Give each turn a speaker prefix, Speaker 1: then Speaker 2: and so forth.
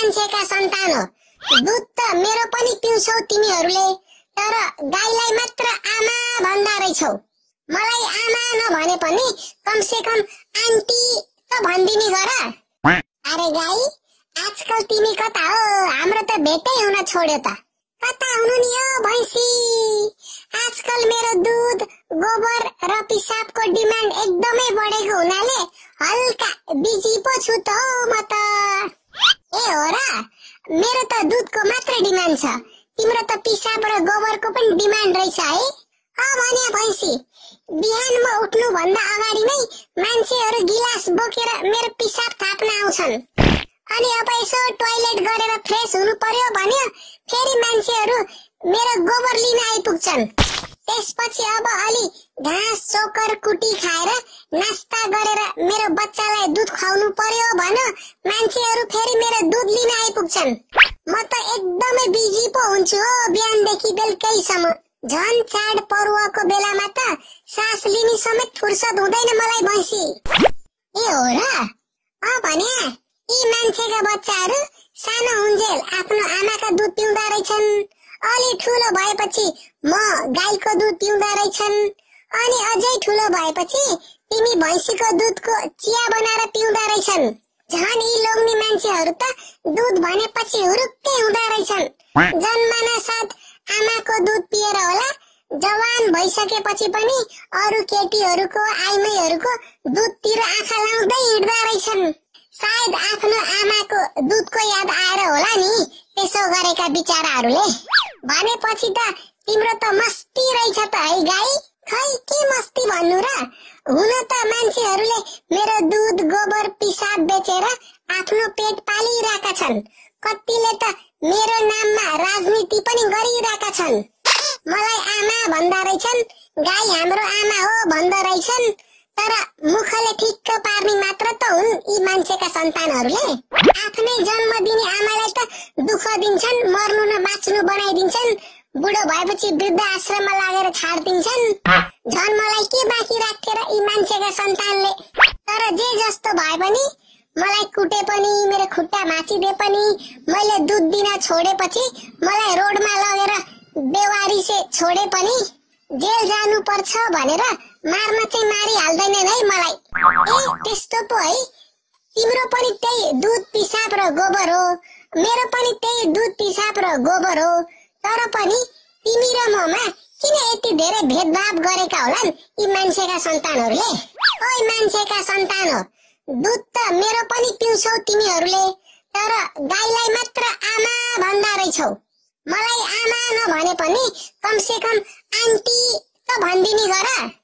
Speaker 1: मान्छेका सन्तान हो। दूध त मेरो पनि पिउँछौ तिमीहरूले, तर गाईलाई मात्र आमा भन्दा रहेछौ। मलाई आमा नभने पनि कमसे कम आन्टी त भनिदिने गर। अरे गाई, आजकल तिमी कता हो? हाम्रो त भेटै हुन छोड्यो त। कता हुनु नि हो भैँसी? आजकल मेरो दूध, गोबर र पिसाबको डिमान्ड एकदमै बढेको हुनाले हल्का बिजी पो छु त म त। ए हो र? मेरो त दूधको मात्र डिमान्ड छ, तिम्रो त पिसाब र गोबरको पनि डिमान्ड रहेछ है। भने भैँसी, बिहान म उठ्नु भन्दा अगाडि नै मान्छेहरू गिलास बोकेर मेरो पिसाब थाप्न आउँछन्। अनि अब यसो टोयलेट गरेर फ्रेश हुनु पर्यो भन्यो, फेरि मान्छेहरू मेरो गोबर लिन आइपुग्छन्। त्यसपछि अब अलि घाँस चोकर कुटी खाएर नास्ता गरेर मेरो बच्चालाई दूध खुवाउनु पर्यो भन्यो, मान्छेहरू फेरि मेरो दूध लिन आइपुग्छन्। म त एकदमै बिजी पो हुन्छु हो बिहानदेखि बेलुकैसम्म। झन् चाड पर्वको बेलामा त सास लिने समेत फुर्सद हुँदैन मलाई भैँसी। ए हो र? भने यी मान्छेका बच्चाहरू सानो हुन्जेल आफ्नो आमाका दूध पिउँदा रहेछन्, अलि ठुलो भएपछि म गाईको दूध पिउँदा रहेछन्, अनि अझै ठुलो भएपछि तिमी भैँसीको दूधको चिया बनाएर पिउँदा रहेछन्। झन् यी लोग्ने मान्छेहरू त दूध भनेपछि हुरुक्कै हुँदा रहेछन्। जन्मन साथ आमाको दूध पिएर होला, जवान भइसकेपछि पनि अरू केटीहरूको आइमाईहरूको दूधतिर आँखा लाउँदै हिँड्दा रहेछन्। सायद आफ्नो आमाको दूधको याद आएर होला नि त्यसो गरेका बिचाराहरूले। भनेपछि त तिम्रो त मस्ती रहेछ त है गाई। खै के मस्ती भन्नु र? हुन त मान्छेहरूले मेरो दूध, गोबर, पिसाब बेचेर आफ्नो पेट पालिरहेका छन्। कतिले त मेरो नाममा राजनीति पनि गरिरहेका छन्। मलाई आमा भन्दा रहेछन्, गाई हाम्रो आमा हो भन्दा रहेछन्। तर मुखले ठिक्क पार्ने मात्र त हुन् यी मान्छेका सन्तानहरूले। आफ्नै जन्म दिने आमालाई त दुःख दिन्छन्, मर्नु न बाँच्नु बनाइदिन्छन्, बुढो भएपछि वृद्ध आश्रममा लागेर छाड्दिन्छन्। झन् मलाई के बाँकी राखेर यी मान्छेका सन्तानले। तर जे जस्तो भए पनि, मलाई कुटे पनि, मेरो खुट्टा भाँचिदिए पनि, मैले दूध दिन छोडेपछि, मलाई रोडमा लगेर बेवारी से छोडे पनि जेल जानु पर्छ भनेर मार्न चाहिँ मारिहाल्दैनन् है मलाई। ए त्यस्तो पो है? तिम्रो पनि त्यही दूध, पिसाब र गोबर हो, मेरो पनि त्यही दूध, पिसाब र गोबर हो। तर पनि तिमी र ममा किन यति धेरै भेदभाव गरेका होलान् यी मान्छेका सन्तानहरूले? ओइ मान्छेका सन्तान हो, दूध त मेरो पनि पिउँछौ तिमीहरूले, तर गाईलाई मात्र आमा भन्दा रहेछौ। मलाई आमा नभने पनि कमसे कम आन्टी त भनिदिने गर।